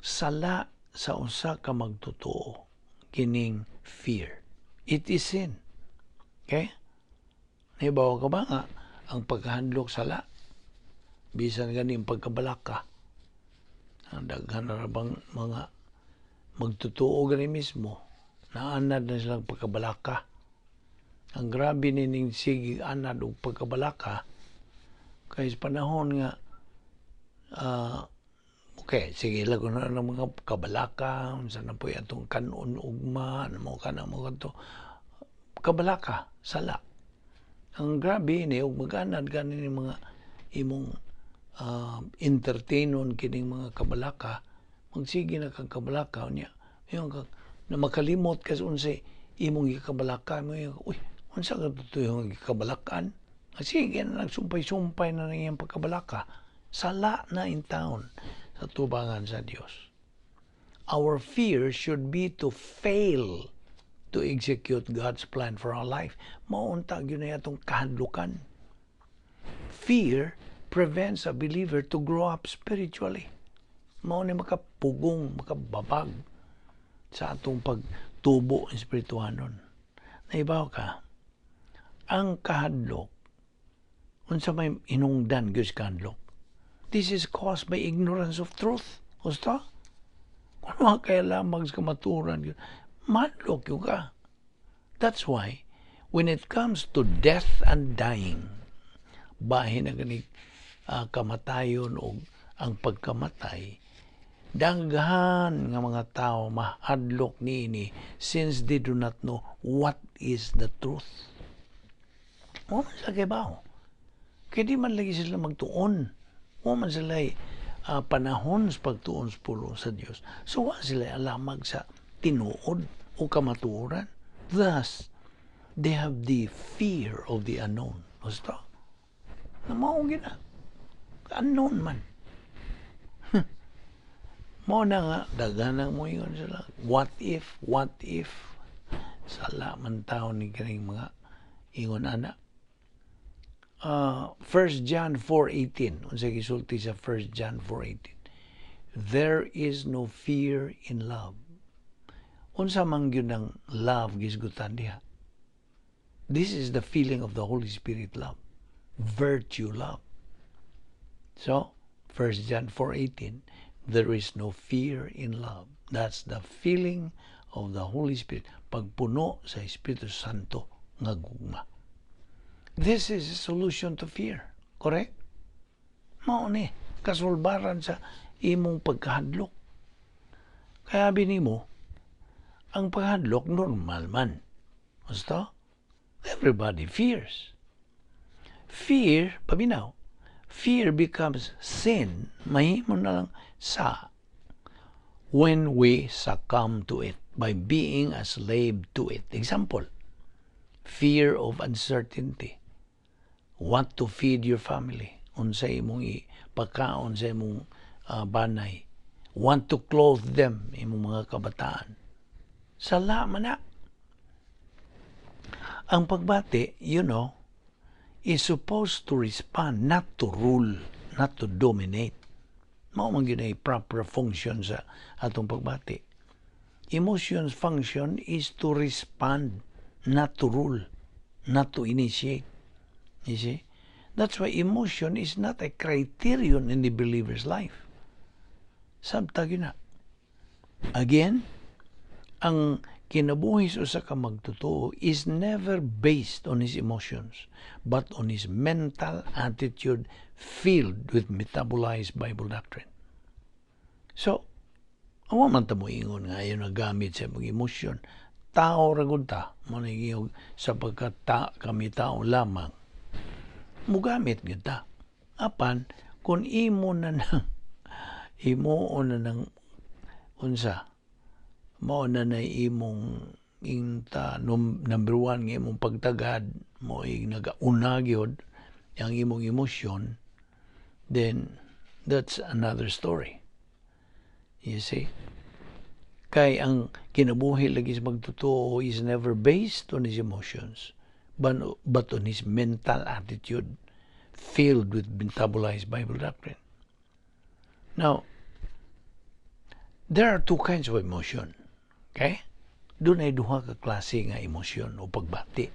sala sa usa ka magtotoo kining fear. It is sin. Okay? Nahibaw ka ba nga ang pagkahadlok sala? Bisan gani ang pagkabalaka. Ang daghan na bang mga magtotoo gani mismo, naanad na silang pagkabalaka. Ang grabe nining sige anad og pagkabalaka kay sa panahon nga okay, sige lang na ng mga kabalaka, unsa na po atong kanon ugma, ano mo kana mo kadto. Kabalaka, sala. Ang grabe ni og maganad gani ni mga imong entertainon kining mga kabalaka, magsige na kang kabalaka unya. Yung ka, na makalimot ka sa unsay imong gikabalaka mo yung, uy, unsa ka to yung gikabalakan? Sige na, nagsumpay-sumpay na nang iyang pagkabalaka. Sala na in town sa tubangan sa Dios. Our fear should be to fail to execute God's plan for our life. Maunta gyud na atong kahadlukan. Fear prevents a believer to grow up spiritually. Mao ni makapugong, makababag sa atong pagtubo espirituhanon. Naibaw ka, ang kahadlok, unsa may hinungdan gyud sa kahadlok? This is caused by ignorance of truth. Gusto? Kung wa kay lamang sa kamaturan, mahadlok gyud ka. That's why, when it comes to death and dying, bahin na gani kamatayon o ang pagkamatay, daghan nga mga tao mahadlok niini since they do not know what is the truth. Wa man sila kahibaw. Kaya di man lagi sila magtuon. Wa man sila panahon sa pagtuon sa pulong sa Dios. So wa sila alamag sa tinuod o kamatuoran. Thus, they have the fear of the unknown. Gusto? Na mao gina. Unknown man. Mao na nga, daghan ang moingon sila. What if, what if? Sala man tao ni kining mga ingon ana. 1 John 4:18. Unsa gisulti sa 1 John 4:18? There is no fear in love. Unsa man gyud ang love gisgutan diha? This is the feeling of the Holy Spirit love. Virtue love. So, 1 John 4:18, there is no fear in love. That's the feeling of the Holy Spirit. Pagpuno sa Espiritu Santo nga gugma. This is a solution to fear. Correct? Mao ni kasulbaran sa imong pagkahadlok. Kaya nimo, ang pagkahadlok normal man. Gusto? Everybody fears. Fear, paminaw, fear becomes sin, mahimo na lang sa when we succumb to it by being a slave to it. Example, fear of uncertainty. What to feed your family, unsa imong ipakaon sa imong banay. Want to clothe them, imong mga kabataan. Sala man na. Ang pagbati is supposed to respond, not to rule, not to dominate. Mao man gyud ay proper function sa atong pagbati. Emotions function is to respond, not to rule, not to initiate. You see? That's why emotion is not a criterion in the believer's life. Sabta gyud na. Again, ang kinabuhi sa usa ka magtotoo is never based on his emotions, but on his mental attitude filled with metabolized Bible doctrine. So, awa man ta mo ingon nga ayaw nagamit sa imong emosyon. Tao ra gud ta, mo sapagkat ta, kami tao lamang. Mugamit gyud ta. Apan kung imo na nang unsa mao na na imong inta number one nga imong pagtagad mo nagauna gyud ang imong emosyon, then that's another story, you see? Kay ang kinabuhi lagi sa magtotoo is never based on his emotions but on his mental attitude. Filled with metabolized Bible doctrine. Now, there are two kinds of emotion. Okay? Dunay duha ka klase nga emosyon o pagbati.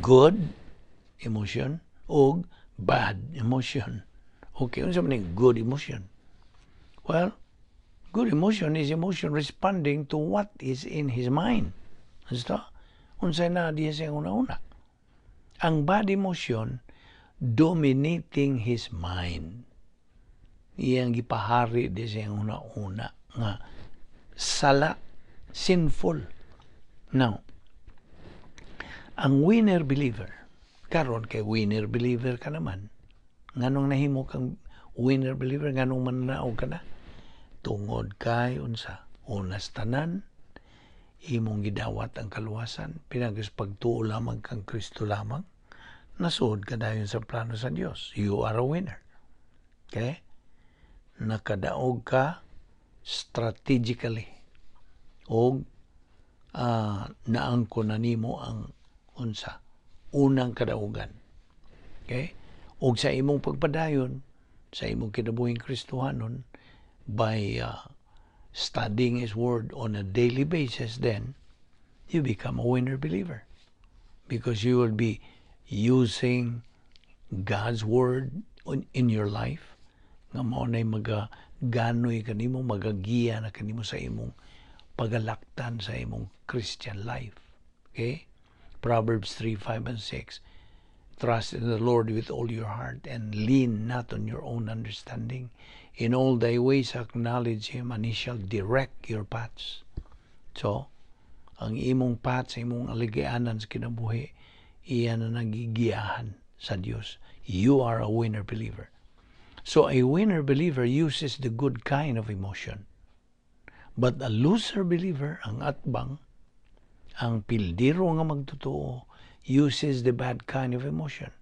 Good emotion o bad emotion. Okay, unsa man ning good emotion? Well, good emotion is emotion responding to what is in his mind. Basta, unsay na diya sa una-una. Ang bad emotion, dominating his mind. Iyang gipahari di sa una-una nga sala, sinful. Now, ang winner believer, karon kay winner believer ka naman, nganong nahimo kang winner believer, nganong mananaog ka na? Tungod kay unsa? Unas tanan, imong gidawat ang kaluwasan, pinagis pagtuo lamang kang Kristo lamang, nasuod ka dayon sa plano sa Dios. You are a winner. Okay? Nakadaog ka strategically og naangko na nimo ang unsa unang kadaugan. Okay? Og sa imong pagpadayon sa imong kinabuhing Kristohanon by studying His Word on a daily basis, then you become a winner believer because you will be using God's Word in your life nga mao nay magaganoy kanimo, magagiya na kanimo sa imong pagalaktan sa imong Christian life. Okay? Proverbs 3, 5 and 6. "Trust in the Lord with all your heart and lean not on your own understanding. In all thy ways acknowledge Him and He shall direct your paths." So, ang imong path sa imong aligianan sa kinabuhi, iya na nagigiyahan sa Dios. You are a winner believer. So a winner believer uses the good kind of emotion. But a loser believer, ang atbang, ang pildiro nga magtotoo, uses the bad kind of emotion.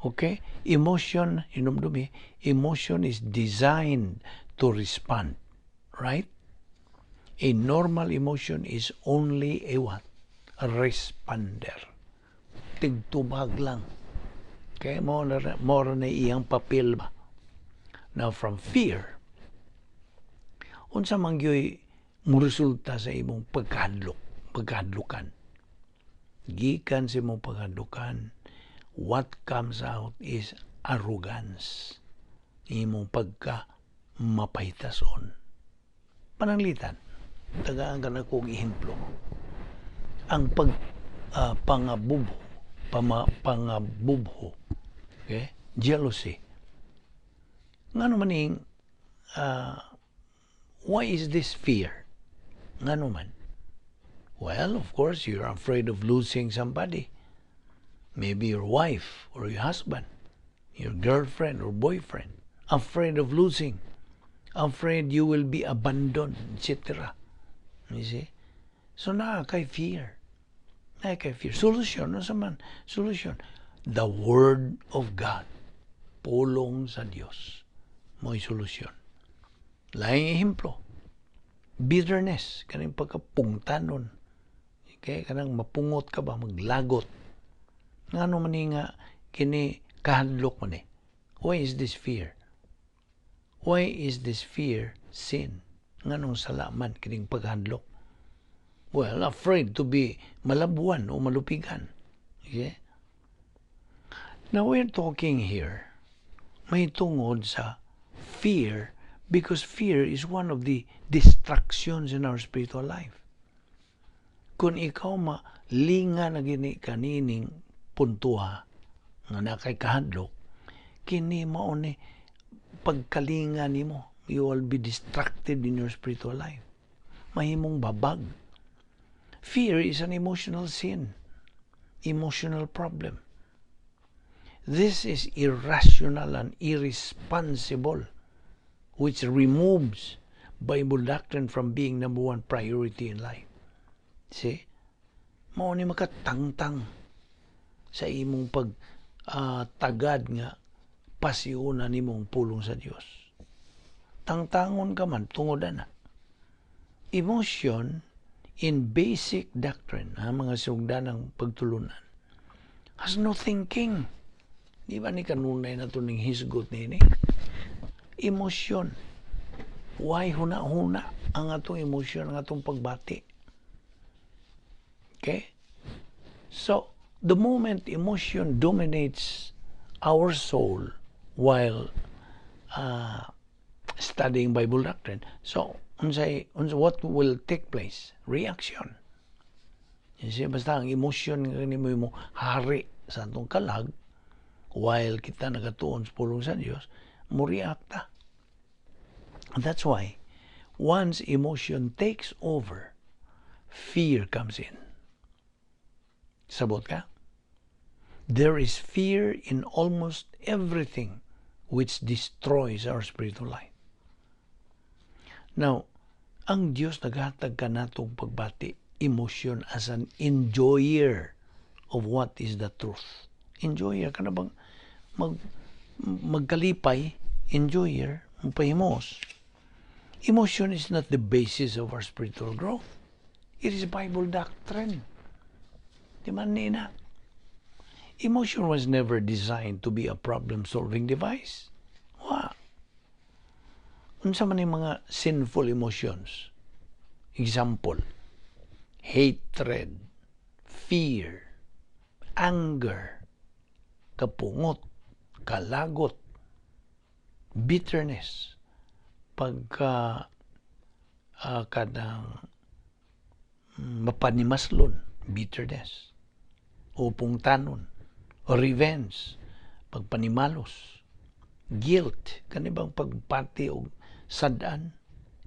Okay? Emotion, hinumdumi, emotion is designed to respond. Right? A normal emotion is only a what? A responder. Tigtubag lang. Okay? Mo na iyang papel ba? Now, from fear, unsa man gyoy mo resulta sa imong pagkahadlok, pagkahadlukan? Gikan sa imong pagkahadlukan, what comes out is arrogance. Imong pagka mapahitason. Pananglitan, tagaan ka na kong ehemplo. Ang pag pangabubho, pangabubho, okay? Jealousy. Ngano maning why is this fear? Ngano man? Well, of course, you're afraid of losing somebody. Maybe your wife or your husband, your girlfriend or boyfriend. Afraid of losing. Afraid you will be abandoned, etc. You see? So naa kay fear. Naa kay fear. Solution, ano sa man? Solution. The Word of God. Pulong sa Dios. Mo'y solusyon. Laing ehemplo. Bitterness. Kaning pagkapungtanon. Okay? Kanang mapungot ka ba, maglagot. Ngano man ni nga kini kahadlok man eh? Why is this fear? Why is this fear sin? Nganong sala man kining paghadlok? Well, afraid to be malabuan o malupigan. Okay? Now we're talking here may tungod sa fear because fear is one of the distractions in our spiritual life. Kung ikaw malinga na gini kanining puntuha nga naa kay kahadlok, kini mao ni pagkalinga nimo, you will be distracted in your spiritual life. Mahimong babag. Fear is an emotional sin, emotional problem. This is irrational and irresponsible, which removes Bible doctrine from being number one priority in life. See? Mao ni makatangtang sa imong pag tagad nga pasiuna nimong pulong sa Dios. Tangtangon ka man tungod ana. Emotion in basic doctrine, ha, mga sugdanang pagtulunan, has no thinking. Di ba ni kanunay na to ning hisgot nini? Emosyon. Why huna-huna ang atong emosyon, ang atong pagbati? Okay? So, the moment emotion dominates our soul while studying Bible doctrine, so, unsay, what will take place? Reaction. You see, basta ang emosyon nga nimo mo hari sa atong kalag while kita nagatuon sa pulong sa Dios, mo react ta. And that's why once emotion takes over, fear comes in. Sabot ka? There is fear in almost everything which destroys our spiritual life. Now, ang Dios naghatag kanatong pagbati, emotion as an enjoyer of what is the truth. Enjoyer ka na bang magkalipay, enjoyer, mapahimos. Emotion is not the basis of our spiritual growth. It is Bible doctrine. Di man ni na. Emotion was never designed to be a problem-solving device. Wa. Unsa man yung mga sinful emotions? Example, hatred, fear, anger, kapungot, kalagot, bitterness, pagka kanang mapanimaslon, bitterness, o pungtanon, o revenge, pagpanimalos, guilt, kanibang pagpati o sadan,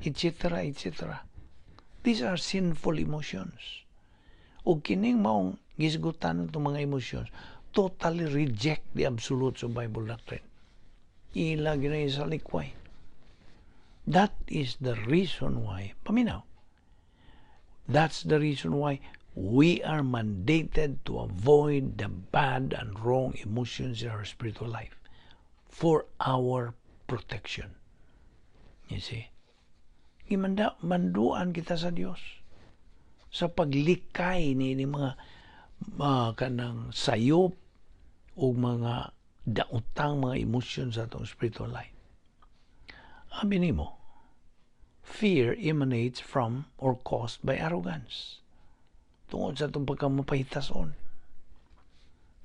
etc., etc. These are sinful emotions. O kining maong gisgutan itong mga emotions, totally reject the absolutes of Bible doctrine. Ila ginay sa likway. That is the reason why, paminaw, that's the reason why we are mandated to avoid the bad and wrong emotions in our spiritual life for our protection. You see? Gimanda, manduan kita sa Dios sa paglikay ni mga kanang sayop o mga daotang mga emosyon sa atong spiritual life. Abi nimo, fear emanates from or caused by arrogance. Tungod sa atong pagkamapahitason.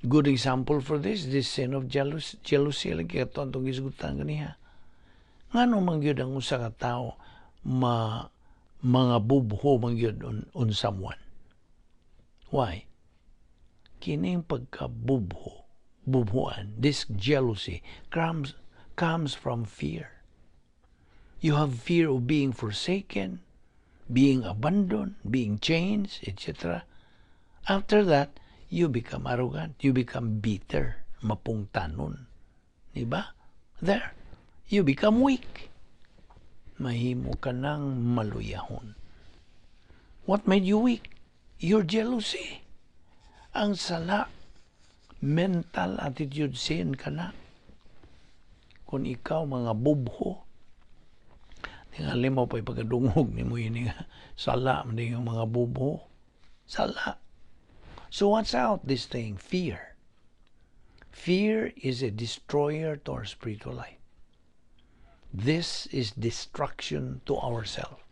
Good example for this, this sin of jealousy, lagi ato atong gisgutan ganiha. Ngano man gyud ang usa ka tawo ma mga bubho man gyud on someone? Why? Kining pagkabubho, bubhuan, this jealousy comes from fear. You have fear of being forsaken, being abandoned, being changed, etc. After that, you become arrogant, you become bitter, mapungtanon. Diba? There. You become weak. Mahimo ka ng maluyahon. What made you weak? Your jealousy. Ang sala, mental attitude sin ka na. Kung ikaw mga bubho, tingali mo pa'y pagkadungog ni mo ini nga sala, man yung mga bubho. Sala. So watch out this thing, fear. Fear is a destroyer to our spiritual life. This is destruction to ourselves.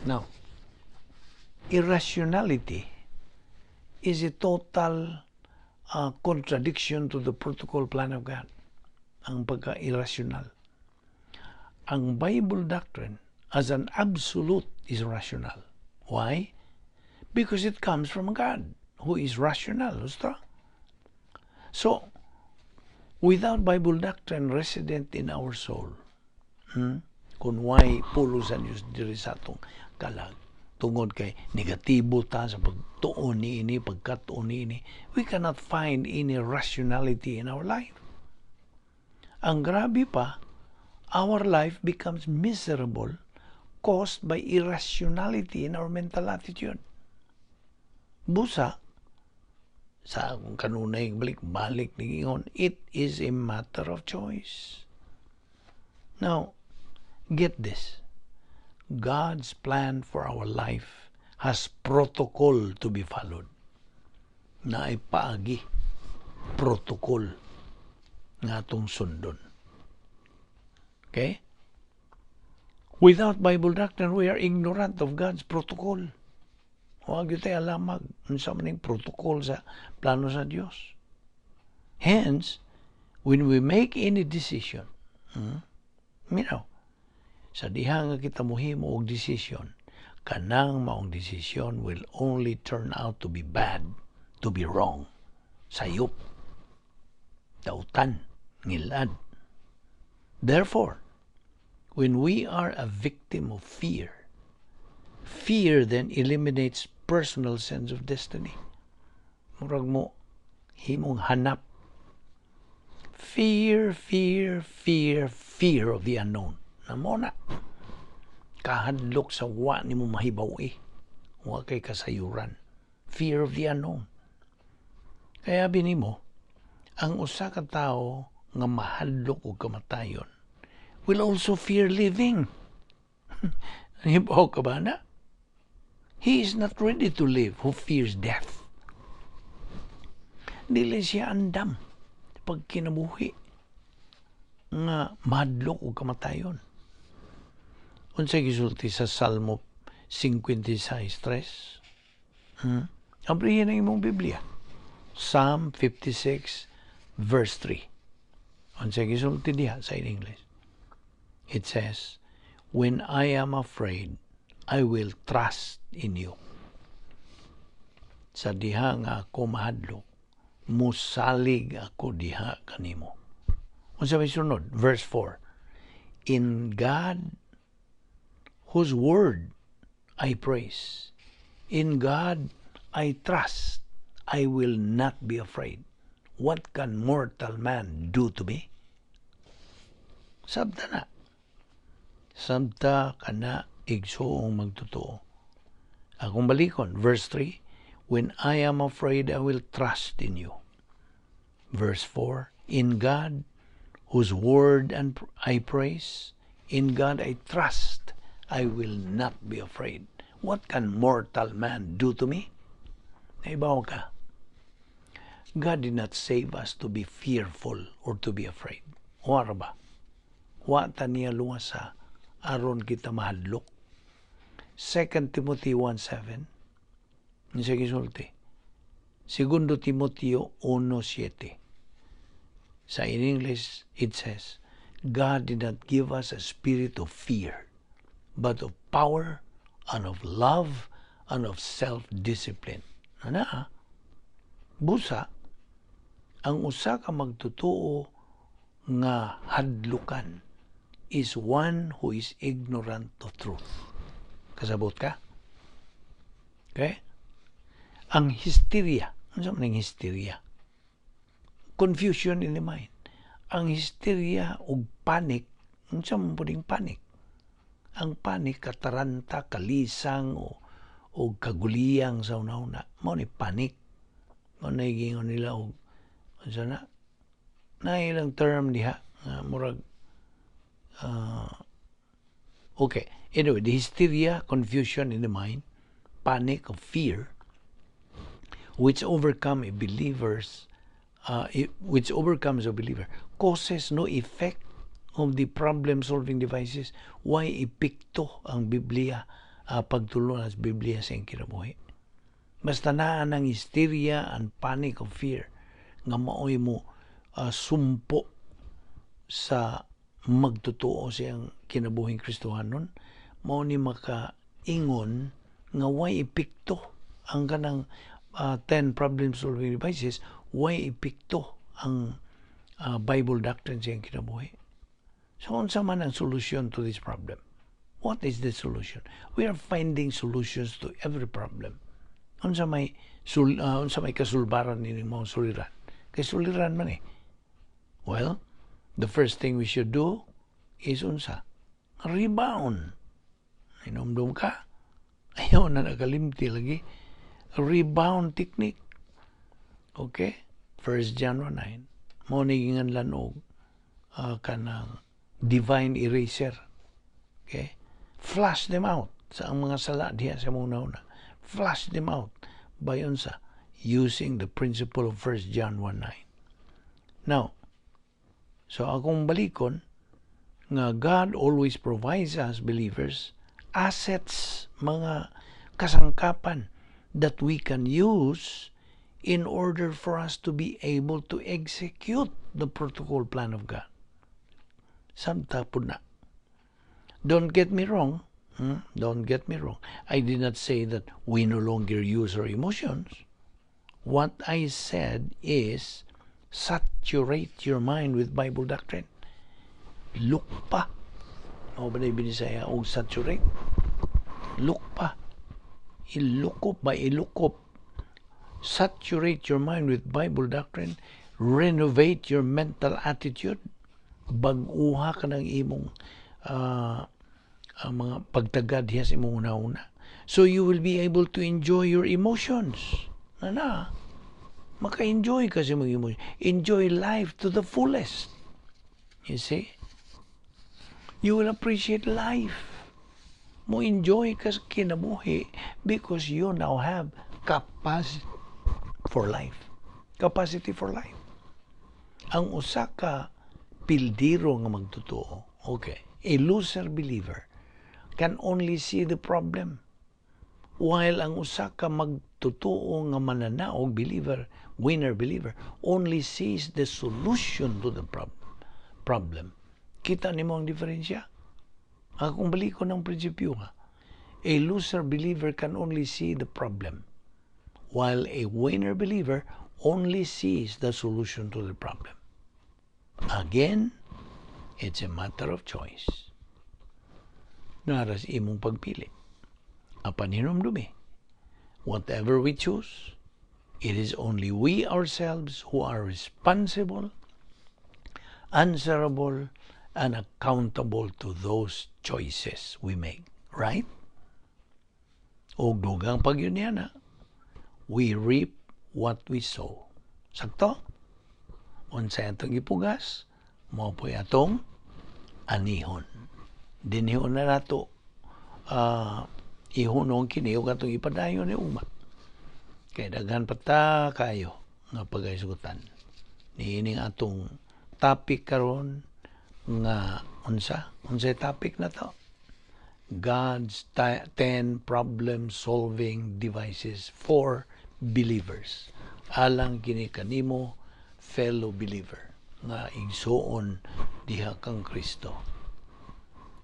Now, irrationality is a total contradiction to the protocol plan of God. Ang pagka-irrational. Ang Bible doctrine as an absolute is rational. Why? Because it comes from God, who is rational. Gusto? So, without Bible doctrine resident in our soul, kung why pulong sa Diyos diri sa atong kalag, tungod kay negatibo ta sa pagtuon ni ini, pagkatuon ni ini, we cannot find any rationality in our life. Ang grabe pa, our life becomes miserable caused by irrationality in our mental attitude. Busa, sa akong kanunay balik-balik ni ingon, it is a matter of choice. Now, get this. God's plan for our life has protocol to be followed. Na ay paagi. Protocol nga atong sundon. Okay? Without Bible doctrine, we are ignorant of God's protocol. Wa gyud tay alamag unsa man ning protocol sa plano sa Dios. Hence, when we make any decision, minaw, sa diha nga kita mohimo og decision, kanang maong decision will only turn out to be bad, to be wrong. Sayop. Dautan. Ngilad. Therefore, when we are a victim of fear, fear then eliminates personal sense of destiny. Murag mo, himong hanap. Fear, fear, fear, fear of the unknown. Mao na. Kahadlok sa wa nimo mahibaw-i. Wa kay kasayuran. Fear of the unknown. Kaya binimo, ang usa ka tawo nga mahadlok og kamatayon will also fear living. Hibaw ka ba na? He is not ready to live who fears death. Dili siya andam pag kinabuhi nga mahadlok og kamatayon. Unsay gisulti sa Salmo 56:3? Abrihin ang imong Biblia. Psalm 56 verse 3. Unsay gisulti diha sa in English? It says, "When I am afraid, I will trust in you." Sa diha nga ako mahadlok, musalig ako diha kanimo. Unsa may sunod? Verse 4. In God whose word I praise. In God I trust. I will not be afraid. What can mortal man do to me? Sabta na. Sabta kana, igsuong magtotoo. Akong balikon, verse 3, "When I am afraid, I will trust in you." Verse 4, "In God, whose word and I praise, in God I trust, I will not be afraid. What can mortal man do to me?" Naibaw ka. God did not save us to be fearful or to be afraid. Wara ba? Wa ta niya luwasa aron kita mahadlok. 2 Timothy 1:7. Unsa gisulti? Segundo Timoteo 1:7. Sa in English, it says, "God did not give us a spirit of fear, but of power and of love and of self-discipline." Ana, ah? Busa, ang usa ka magtotoo nga hadlukan is one who is ignorant of truth. Kasabot ka? Okay? Ang hysteria. Ano man ang hysteria? Confusion in the mind. Ang hysteria ug panic, unsa man puding panic? Ang panic, kataranta, kalisang o kaguliyang sa una-una. Mao ni panic. Mao na giingon nila og unsa na? Na ilang term diha nga murag okay. Anyway, the hysteria, confusion in the mind, panic of fear, which overcomes a believer, causes no effect of the problem-solving devices. Way epekto ang Biblia, pagtulon sa Biblia sa iyang kinabuhi. Basta naa ng hysteria and panic of fear nga maoy mo sumpo sa magtotoo siyang kinabuhing Kristohanon, mao ni makaingon nga way epekto ang kanang 10 problem solving devices, way epekto ang Bible doctrine sa iyang kinabuhi. So unsa man ang solution to this problem? What is the solution? We are finding solutions to every problem. Unsa may kasulbaran nining mga suliran? Kay suliran man eh. Well, the first thing we should do is unsa? Rebound. Inomdom ka? Ayaw na nakalimti lagi. Rebound technique. Okay? 1 John 1:9. Mao ni ginganlan og kanang divine eraser. Okay? Flush them out sa ang mga sala diha sa mong nauna. Flush them out by unsa? Using the principle of 1 John 1:9. Now, so akong balikon nga God always provides us believers assets, mga kasangkapan that we can use in order for us to be able to execute the protocol plan of God. Samta po na. Don't get me wrong. Don't get me wrong. I did not say that we no longer use our emotions. What I said is saturate your mind with Bible doctrine. Lukpa. O ba na Binisaya og saturate? Lukpa. Ilukop ba? Ilukop. Saturate your mind with Bible doctrine. Renovate your mental attitude. Bag-uha ka ng imong ang mga pagtagad diha sa imong una-una. So you will be able to enjoy your emotions. Na na. Maka-enjoy ka sa imong emotions. Enjoy life to the fullest. You see? You will appreciate life. Mo enjoy ka sa kinabuhi because you now have capacity for life. Capacity for life. Ang usa ka pildiro nga magtotoo, okay, a loser believer can only see the problem. While ang usa ka magtotoo nga mananaog believer, winner believer, only sees the solution to the problem. Kita nimo ang diferensya? Akong balikon ng prinsipyo ha. A loser believer can only see the problem, while a winner believer only sees the solution to the problem. Again, it's a matter of choice. Naa ra sa imong pagpili. Apan hinumdumi, whatever we choose, it is only we ourselves who are responsible, answerable, and accountable to those choices we make. Right? O dugang pa gyud niya na, we reap what we sow. Sakto? Unsay atong gipugas, mao po'y atong anihon. Dinhion na nato ihunong kini ug atong ipadayon ni ugma. Kay daghan pa ta kayo nga pagaysugutan. Niining atong topic karon nga unsa? Unsay topic na to? God's 10 problem solving devices for believers. Alang kini kanimo, fellow believer nga igsuon diha kang Kristo.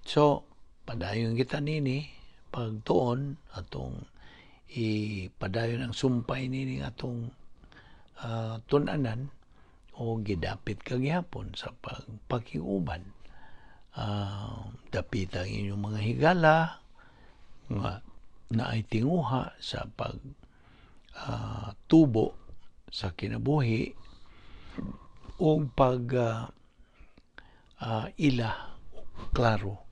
So, padayon kita nini pagtuon, atong ipadayon ang sumpay nini atong tun-anan o gidapit kagihapon sa pagpakiuban. Dapit ang inyong mga higala nga naay tinguha sa pag tubo sa kinabuhi o pag ila klaro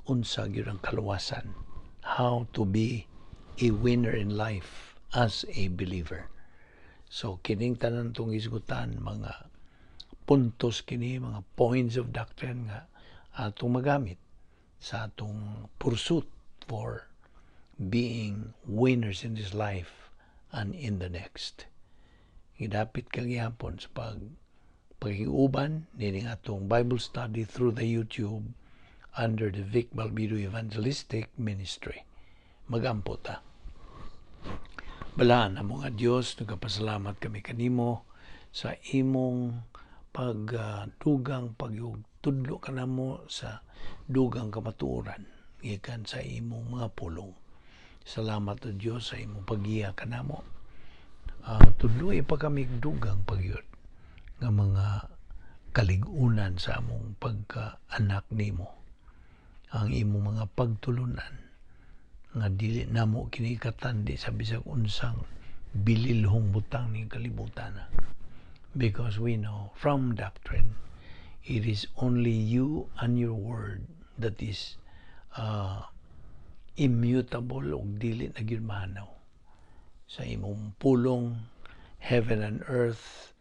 unsa gyud ang kaluwasan, how to be a winner in life as a believer. So kining tanan tong hisgutan, mga puntos kini, mga points of doctrine nga atong magamit sa atong pursuit for being winners in this life and in the next. Gidapit kagihapon sa pag pakiuban nining atong Bible study through the YouTube under the Vic Balbido Evangelistic Ministry. Magampo ta. Balaan amo nga Dios, nagapasalamat kami kanimo sa imong pagdugang pagyugtudlo kanamo sa dugang kamatuoran gikan sa imong mga pulong. Salamat o Dios sa imong paggiya kanamo. Tudloy pa kami dugang pagyud nga mga kalig-unan sa among pagka-anak nimo. Ang imong mga pagtulunan nga dili namo kini katandi sa bisag unsang bililhong butang ning kalibutan. Because we know from doctrine, it is only you and your word that is immutable ug dili na gyud mahanaw. Sa imong pulong, "Heaven and earth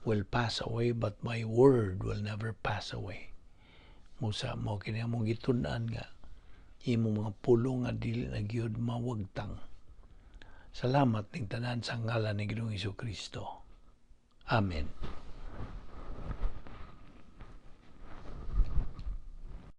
will pass away, but my word will never pass away." Musa mo kini among gitun-an nga imong mga pulong nga dili na gyud mawagtang. Salamat ning tanan sa ngalan ni Ginoong Kristo. Amen.